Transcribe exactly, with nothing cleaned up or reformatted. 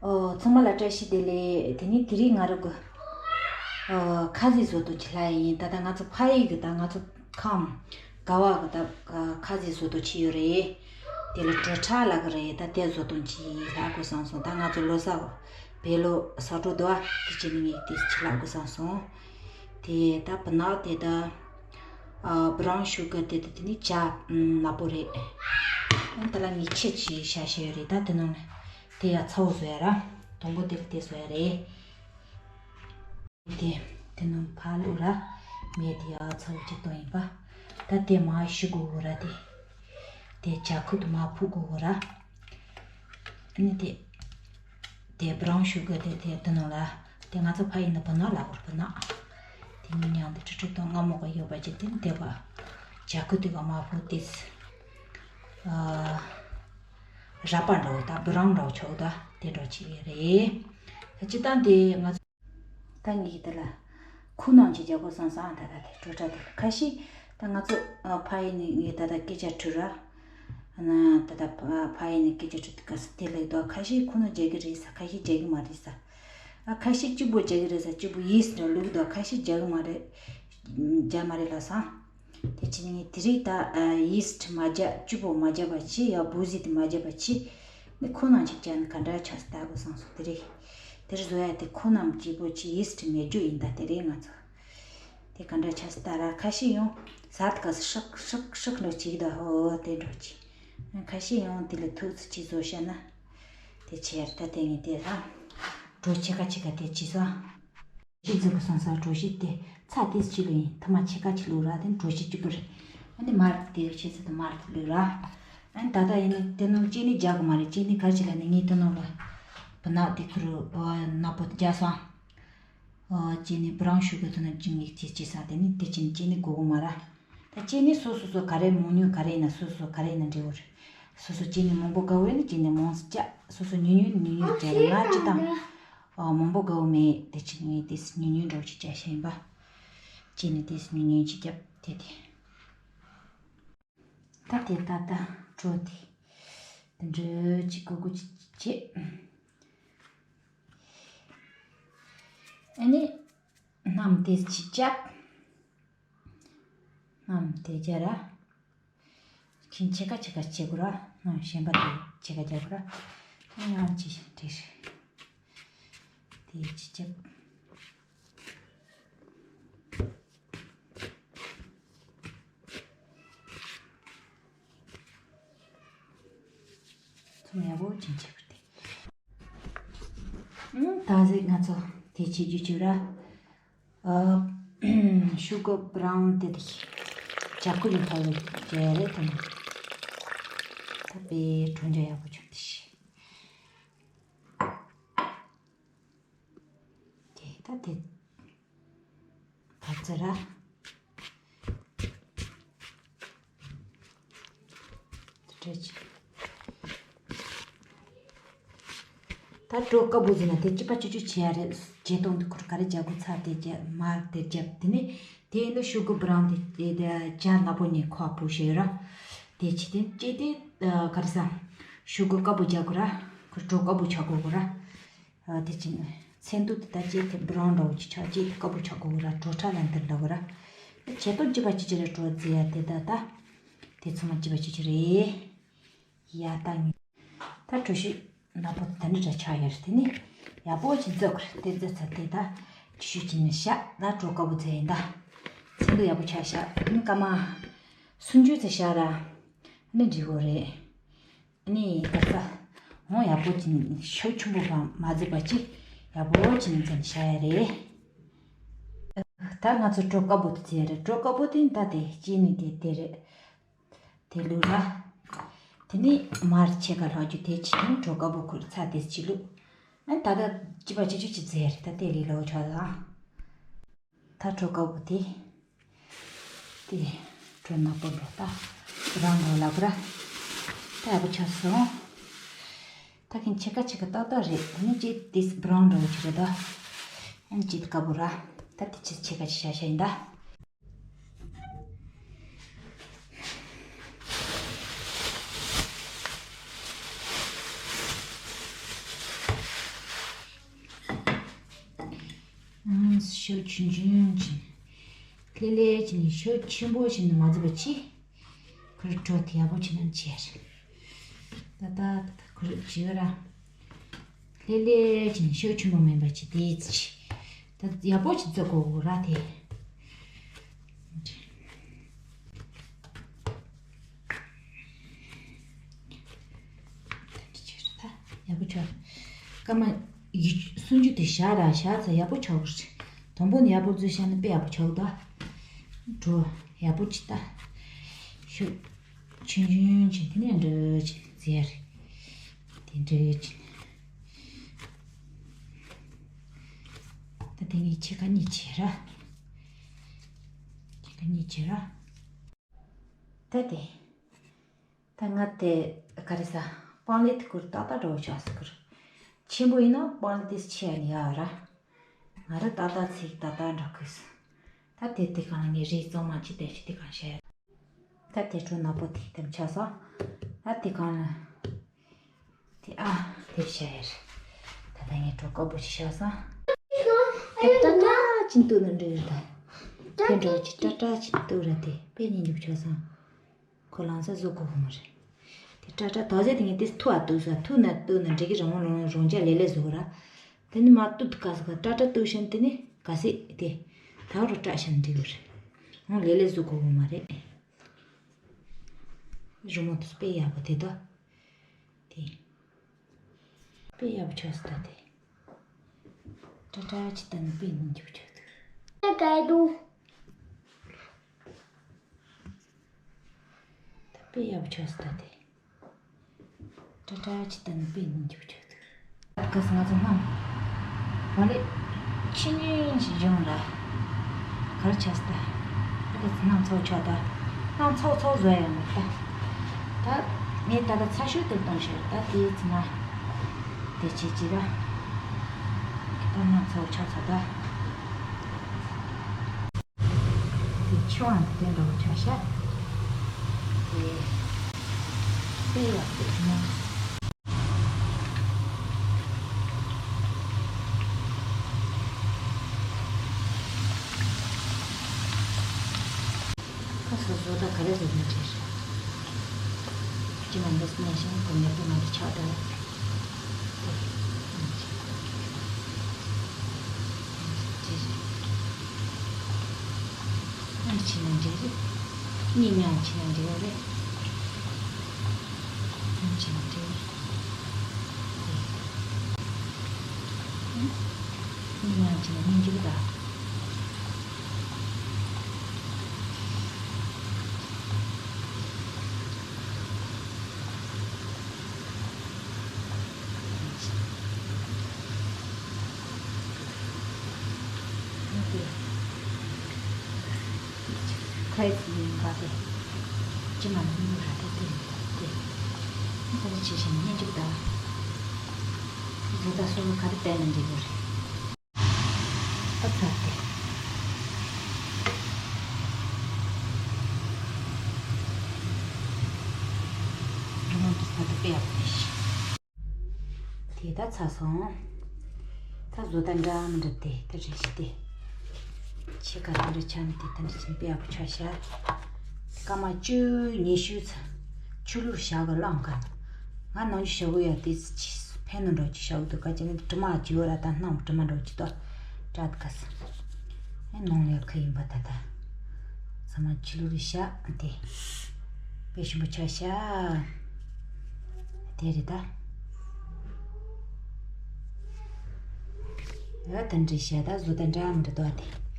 ཨོ། ཚང་མ་ལ་བཀྲ་ཤིས་བདེ་ལེགས། དེ་ནི་དེ་རིང་ང་རང་གི་ཨོ་ཁ་ཟས་བཟོ་སྟངས་ཅིག་ལབ་ཡིན། ད་ལྟ་ང་ཚོ་ཕ་ཡུལ་གི་ད་ང་ཚོ་ཁམས་ག་བ་གི་ད་ཁ་ཟས་བཟོ་སྟངས་ཅིག་ཡོད་རེད། དེ་ལ་གྲོ་ཁྲག་ལབ་གི་རེད། ད་དེ་བཟོ་སྟངས་ཅིག་ལབ་དགོས་བསམ་སོང་། ད་ང་ཚོ་ལོ་གསར་བོད་ལོ་གསར་འགྲོ་འདུག་ཨ། དེ་བྱས་ནས་ངས་དེ་ཅིག་ལབ་དགོས་བསམ་སོང་། དེ་ད་བུ་ནག་དེ་ད་ཨ་བྷ་རའུན་ཤུ་གར་དེ་ད་དེ་ནི་ཇ་ནག་པོ་རེད། ཨ་ད་ལ་ངས་ཁྱི་ཅིག་བཞག་བཞག་ཡོད་རེད། ད་དེ་ནང་ལ་དེ་ཡ་ཚ་བོ་བཟོ་ཡ་ར། དང་པོ་དེ་ལ་དེ་བཟོ་ཡ་རེད། དེ་དེ་ནང་ཕར་བླུགས་ར། མེ་དེ་ཡ་ཚ་བོ་ཅིག་གཏོང་ཡིན་པ། ད་དེ་མར་བཤུ་དགོས་ར། དེ་དེ་ཇ་ཁུ་དེ་མར་ཕུག་དགོས་ར། ཨ་ནི་དེ་དེ་བྷ་རའུན་ཤུ་གར་དེ་དེ་དེ་ནང་ལ་དེ་ང་ཚོ་ཕ་ཡུལ་ན་བུ་ནག་ལབ་དགོས་ར། བུ་ནག་དེ་ནི་མཉམ་དུ་ཁྲིག་ཁྲིག་དང་མངར་མོ་ག་ཡོད་པ་ཅིག་དེ་ནི་དེ་བ་ཇ་ཁུ་དེ་ག་མར་ཕུག་དེ། ཨ་ར་པ་འདྲ་བོ་ད་བྷ་རའུན་འདྲ་བོ་ཆགས་ད་དེ་འདྲ་བོ་ཅིག་རེད། ད་སྤྱིར་བཏང་དེ་ང་ཚོ་ད་ངས་དེ་ལ་ཁུ་ནང་ཅིག་རྒྱག་དགོས་བསམ་སོང་། ད་ད་དེ་གྲོ་ཁྲག་དེ་ལ་ཁ་ཤས་ད་ང་ཚོ་ཨ་ཕ་ཡུལ་ནས་ངས་ད་ད་སྐད་ཆ་དྲིས་ར། ཨ་ན་ད་ད་ཕ་ཕ་ཡུལ་ནས་སྐད་ཆ་དྲིས་དུས་སྐབས་སུ་དེ་ལབ་འདུག་ཁ་ཤས་ཁུ་ནང་རྒྱག་གི་རེད་ཟེར། ཁ་ཤས་རྒྱག་གི་མ་རེད་ཟེར། ཨ་ཁ་ཤས་གཅིག་པོ་རྒྱག་གི་རེད་ཟེར། གཅིག་པོ་ཡིས་ཊི་འདྲ་བླུགས་འདུག་ཁ་ཤས་རྒྱག་གི་མ་རེད། རྒྱག་མ་རེད་ལབ་སོང་། དེ་བྱས་ནས་དེ་རིང་ད་ཡིས་ཊི་མ་རྒྱག་གཅིག་པོ་མ་རྒྱག་པ་བྱས། ཡ་བུ་ཟི་དེ་མ་རྒྱག་པ་བྱས། ནི་ཁོ་ནང་ཅིག་བྱས་ན་ག་འདྲ་ཆགས་སྲིད་ལྟ་དགོས་བསམ་སོང་། དེ་རིང་དེར་བཟོ་ཡ་དེ་ཁོ་ནང་གཅིག་པོ་བྱས། ཡིས་ཊི་མེད་རྒྱུ་ཡིན། ད་དེ་རིང་ང་ཚོ་དེ་ག་འདྲ་ཆགས་སྲིད་ལྟ་ར། ཁ་ཤས་ཡང་ཟ་དུས་སྐབས་སུ་ཧྲག་ཧྲག་ཧྲག་འདྲ་བྱེད་ཀྱི་འདུག་ཧོ་དེ་འདྲ་བྱས། ཁ་ཤས་ཡང་དེ་ལ་ཐུགས་སུ་ཅིག་བཟོ་བྱས་ན་དེ་བྱས་ར། ད་དེ་ངས་དེ་ལ་གྲོ་ཕྱེད་ཀ་ཕྱེད་ཀ་དེ་བྱས་སོང་། ཅི་ཟེར་གི་སོང་ཟེར། གྲོ་ཞིབ་དེ་ཚྭ་ཏོག་ཙམ་བླུགས་ཡིན། ཐ་མ་ཕྱེད་ཀ་ཅིག་བླུགས་ར། དེ་གྲོ་ཞིབ་གཅིག་པུ་རེད། ཨ་ནི་མར་དེ་ཆེ་ཚད་དུ་མར་དེ་བླུགས་ར། ཨ་ནི་ད་ལྟ་ཡིན་ན་དེ་ནང་ཅི་ནི་རྒྱག་གི་མ་རེད། ཅི་ནི་ག་རེ་བྱས་ལབ་ན་ངས་དེ་ནང་ལ་བུ་ནག་དེ་ཁུ་རུ་ནག་པོ་རྒྱག་སོང་། ཨ་ཅི་ནི་བྷ་རའུན་ཤུ་གར་དེ་ནང་ཅི་ནི་ཅི་ཅི་སོང་། དེ་ནི་དེ་ཅི་ནི་ཅི་ནི་དགོས་གི་མ་རེད། ད་ཅི་ནི་སོ་སོ་སོ་ག་རེ་མང་ཉུང་ག་རེ་ཡིན་ན་སོ་སོ་ག་རེ་ཡིན་ན་འབྲི་དགོས་རེད། སོ་སོ་ཅི་ནི་མང་པོ་དགའ་བོ་ཡིན་ན་ཅི་ནི་མང་ཙམ་བྱས། སོ་སོ་ཉུང་ཉུང་ཉུང་ཉུང་བྱས་ནས་ང་ཅི་དང་། ཨ་མང་པོ་དགའ་བོ་མེད། དེ་ཅི་ནི་དེ་ཉུང་ཉུང་འདྲ་བོ་ཅིག་བྱས་བཞག་ཡིན་པ། ཅི་ནི་དེ་ཉུང་ཉུང་ཅིག་བརྒྱབ་དེ་དེ། ད་དེ་ད་ད་གྲོ་དེ་དེ་འདྲ་ཅིག་གོ་གོ་ཅིག་བྱས། ཨ་ནི་སྣུམ་དེ་ཅིག་བརྒྱབ། སྣུམ་དེ་རྒྱག་ར། ཁྱིམ་ཕྱེད་ཀ་ཕྱེད་ཀ་བྱེད་དགོས་ར། སྣུམ་གཞན་པ་དེ་ཕྱེད་ཀ་རྒྱག་དགོས་ར། ཡང་ཅི་ཞིག་འདྲེས། དེ་ཅི་བྱེད། ཚོམ་ཡག་པོ་ཅིག་བྱེད་དགོས་ཏེ། ཨུམ། ད་གཟོད་ང་ཚོ་དེ་བྱེད་རྒྱུ་བྱོས་ར། ཨ། ཤུ་གར་བྷ་རའུན་དེ་དེ་ཇ་ཁུ་ཡིན་ཐོག་ལ་བྱས་རེད་དམ། ད་དཔེ་གྲོང་ཆོག་ཡག་པོ་བྱུང་དེ་ཤི། དེ་ད་དེ་བར་ཙེ་ར། དེ་འདྲ་བྱས། ད་གྲོ་དཀར་པོ་ཟེར་ན་དེ་གཅིག་པ་གཅིག་གཅོད་བྱེད་ཡ་རེད། བྱེད་སྟངས་དེ་ཁུར་ག་རེ་རྒྱག་དགོས། ཚྭ་དེ་རྒྱབ། མར་དེ་རྒྱབ། དེ་ནས་དེ་ཡིན་ན་ཤུ་གར་བྷ་རའུན་དེ་དེ་དེ་ཇ་ནག་པོ་ནས་ཁོག་ཕུག་བྱས་ཡོད་ར། དེ་བྱས་དེ་ཅི་དེ་ག་རེ་ཟ། ཤུ་གར་དཀར་པོ་རྒྱག་དགོས་ར། ཁུར་གྲོ་དཀར་པོ་ཆགས་དགོས་དགོས་ར། དེ་བྱས་ནས་ཚོན་མདོག་དེ་ད་ཅི་དེ་བྷ་རའུན་འདྲ་བོ་ཅིག་ཆགས། ཅི་དེ་དཀར་པོ་ཆགས་དགོས་དགོས་ར། གྲོ་ཁྲག་ལ་འདིར་འདྲ་བོ་ར། བྱེད་སྟངས་གཅིག་པ་གཅིག་གཅོད་རེད། གྲོ་རྫི་ཡ་དེ་ད་ད་དེ་ཚང་མ་གཅིག་པ་གཅིག་གཅོད་རེད། ཡ་ད་ངས་ད་གྲོ་ཞིབ་ནག་པོ་དེ་འདྲ་འདྲ་ཆགས་ཡོད་རེད། དེ་ནི་ཡག་པོ་ཅིག་བཙོ་དགོས་རེད། དེ་བཙོས་ཚར་དེ་ད་ཅི་ཞུ་ཅི་ནས་བཞག་ད་གྲོ་དཀར་པོ་བཙོས་ཡིན། ད་ཚོན་མདོག་ཡག་པོ་ཆགས་བཞག་ཨ་ནི་སྐར་མ་སུམ་ཅུ་ཙམ་བཞག་ར། ཨ་ནི་འགྲིག་གི་རེད། ཨ་ནི་ད་ས་འོང་ཡག་པོ་ཅིག་ཤུགས་ཆེན་པོ་བ་མ་བཟོས་པ་ཅིག་ཡག་པོ་ཅིག་ནས་བཙོས་ནས་བཞག་ཡ་རེད། ད་ང་ཚོ་གྲོ་དཀར་པོ་དེ་བཙོས་རེད། གྲོ་དཀར་པོ་དེ་ད་དེ་ཅི་ནས་དེ་དེ་རེད། དེ་བླུགས་ར། དེ་ནས་མར་ཕྱེད་ཀ་ལྷག་རྒྱུ་དེ་ཅི་ནས་གྲོ་དཀར་པོ་ཁུར་ཚྭ་དེ་ཅི་བླུགས། ཨ་ད་ད་གཅིག་པ་གཅིག་གཅོད་ཅིག་བཙོས་རེད། ད་དེ་ལས་སླ་བོ་ཆགས་ལ། ད་གྲོ་དཀར་པོ་དེ། དེ་གྲོ་ནག་པོ་འགྲོ་ད། རང་འགྲོ་ལབ་ར། ད་ཡག་པོ་ཆགས་སོང་། ད་གིན་ཕྱེད་ཀ་ཕྱེད་ཀ་ཏག་ཏག་རེད། ཨ་ནི་ཅི་དེ་བྷ་རའུན་འདྲ་བོ་ཅིག་རེད་ད། ཨ་ནི་ཅི་དཀར་པོ་ར། ད་དེ་ཅི་ཕྱེད་ཀ་ཅིག་བཞག་བཞག་ཡིན་ད། ཤོག་ཆུང་ཆུང་བྱས། ལྷོད་ལྷོད་བྱས་ནས་ཤོག་ཆེན་པོ་བྱས་ནས་མ་བཟོས་པ་བྱས། ཁོ་རང་བྲོ་དེ་ཡག་པོ་བྱས་ན་བྱས། ད་ད་ད་ཁོ་རང་བྱས་ར། ལྷོད་ལྷོད་བྱས་ནས་ཤོག་ཆེན་པོ་མིན་པ་བྱས་དེ་བྱས། ད་ཡག་པོ་བྱས་བཟོ་དགོས་ར་དེ། ད་ཡག་པོ་ཆགས། སྐར་མ་ཡི་སུམ་ཅུ་དེ་བཞག་ར། བཞག་ཚར་ཡག་པོ་ཆགས་པ་རེད། དང་པོ་ནས་ཡག་པོ་བཟོས་བཞག་ན་དཔེ་ཡག་པོ་ཆགས་འདུག་འགྲོ་ཡག་པོ་བྱས་ད། ཤོག་ཆུང་ཆུང་བྱས་དེ་ནས་འདྲ་བྱས་བཟོས་རེད། དེ་འདྲ་བྱས། ད་དེ་ངས་ཕྱེད་ཀ་གཉིས་བྱས་ར། ཕྱེད་ཀ་གཉིས་བྱས་ར། ད་དེ། ད་ང་དེ་ག་རེ་ཟ། སྤང་ལེབ་དེ་ཁུར་ཏག་ཏག་འདྲ་བོ་ཆགས་སོང་ཁུར། ཆེན་པོ་ཡིན་ན་སྤང་ལེབ་དེ་ཆེ་ཡ་ནི་ཡག་ར། ང་ར་ཏག་ཏག་ཚིག་ཏག་ཏག་འདྲ་ཁུར་སོང་། ད་དེ་དེ་གང་ལ་ངས་རིགས་གཙང་མ་ཅི་བསྟན་ཞིག་དེ་གང་བཤད། ད་དེ་འཕྲོ་ནག་པོ་དེ་དམ་ཆགས་སོང་། ད་དེ་གང་ལ། དེ་ཨ་དེ་བཤད་ཡ་རེད། ད་ད་ངས་འགྲོ་དཀར་པོ་ཞིག་བཤད་སོང་། དེ་ཏྲ་ཏྲ་ཅིག་གཏུབ་ན་འགྲིག་རེད་ད། དེ་འགྲོ་ཅིག་ཏྲ་ཏྲ་ཅིག་གཏུབ་ར་དེ་དཔེ་སྙིང་རྗེ་པོ་ཆགས་སོང་། ཁོ་ལང་ཚ་བཟོ་དགོས་ཀྱི་མ་རེད། དེ་ཏྲ་ཏྲ་དག་ཟེར་དེ་ངས་དེ་ཐུག་ཨ་གཏུབ་ས་ཐུག་ན་གཏུབ་ན་འགྲིག་གི། རང་རང་རང་རང་ཅག་ལེ་ལེ་བཟོ་གི་ར། དེ་ནི་མ་གཏུབ་དུས་ག་ས་ག་ཏྲ་ཏྲ་གཏུབ་ཤེས་ན་དེ་ནི་ག་ཟེ་དེ་ད་རུ་ཏྲ་ཤེས་ན་འགྲིག་གི་རེད། འོང་ལེ་ལེ་བཟོ་དགོས་ཀྱི་མ་རེད། རི་མོ་དེ་དཔེ་ཡག་པོ་དེ་དོ། དེ། དཔེ་ཡག་པོ་ཆགས་སོང་ད་དེ། ཏྲ་ཏྲ་ཅིག་བཏང་ན་དཔེ་སྙིང་རྗེ་པོ་ཆགས་འདུག་ད་ག་འདུག་ད་དཔེ་ཡག་པོ་ཆགས་སོང་ད་དེ། ཏྲ་ཏྲ་ཅིག་བཏང་ན་དཔེ་སྙིང་རྗེ་པོ་ཆགས་འདུག་སྐབས་སུ་ང་ཚོ་སྣུམ་བ་ལེབ་ཆུང་ཆུང་ཞིག་བྱུང་ལ། གར་ཆགས་སོང་ད། ད་སྣུམ་ཚོགས་ཆགས་ད། སྣུམ་ཚོགས་ཚོགས་བཟོ་ཡ་ཡོང་ད། ད་ངས་ད་ལྟ་ཚ་ཤོས་དེ་གཏོང་ཤེས་ད་དེའི་ཚེ་ན། དེ་བྱེད་ཅི་ར། ད་སྣུམ་ཚོགས་ཆགས་ཚར་ད། དེ་ཆུའང་དེ་འདྲ་བོ་ཆགས་ཤག་དེ་དཔེ་ཡག་པོ་ཡིན་ན། ཁ་སོ་སོ་ད་ག་རེ་རེད་མི་འདྲ། ཅི་མ་འདི་སྣེ་ཤིང་གོ་ཉེ་པོ་ང་འདི་ཆགས་འདྲ། ཅི་རེད། ཨ་ཕྱི་ནང་འདྲ་རེད། གཉིས་མཉམ་ཕྱི་ནང་འདྲ་རེད། ཨ་ཕྱི་ནང་འདྲ་རེད། གཉིས་མཉམ་ཕྱི་ནང་གཉིས་འཇུག་ད། ཁའི་ཚིག་ཡིན་པ་དེ། ཅི་མ་ནུས་ར་དེ་དེ་དེ། ཁོ་ཚོ་ཆེ་ཞིང་སྙན་འཇུག་དང་། བཟོ་ལྟ་སོགས་ག་རེ་བསྟན་ན་འགྲིག་གི་རེད། ཨ་ཚ་དེ། རི་མོ་འདི་ཚ་དེ་དཔེ་ཡག་པོ་རེད། དེ་ད་ཚ་སོང་། ད་བཟོ་ལྟ་འདྲ་མི་འདྲ་དེ་ད་རེ་ཞིག་དེ། ཕྱེད་ཀ་དེ་འདྲ་ཆགས་ནས་དེ་ད་འདྲ་ཕྱིན་དཔེ་ཡག་པོ་ཆགས་ཤག་སྐར་མ་བཅུ་ཉི་ཤུ་ཚ། ཆུ་ལུར་བཞག་གི་བླངས་ག་ང་ནང་ཆུ་བཞག་གི་ཡ་དེ་ཕན་ནུ་འགྲོ་ཅི་བཞག་གི་འདུག་ག་ཅི་ནི་དྲི་མ་བཅུ་བ་ར་ད་སྣང་དྲི་མ་འགྲོ་ཅི་ཏོ། ཏྲ་ད་ག་ས། ཨེ་ནང་ལ་ཁ་ཡིན་པ་ད་ད། ཚང་མ་ཆུ་ལུར་བཞག་དེ། དཔེ་ཞིམ་པོ་ཆགས་ཤག་དེ་རེད་ད། ཨ་ད་འདྲི་བྱས་ད་བཟོ་ལྟ་འདྲ་མི་འདྲ་འདུག་ཨ་དེ།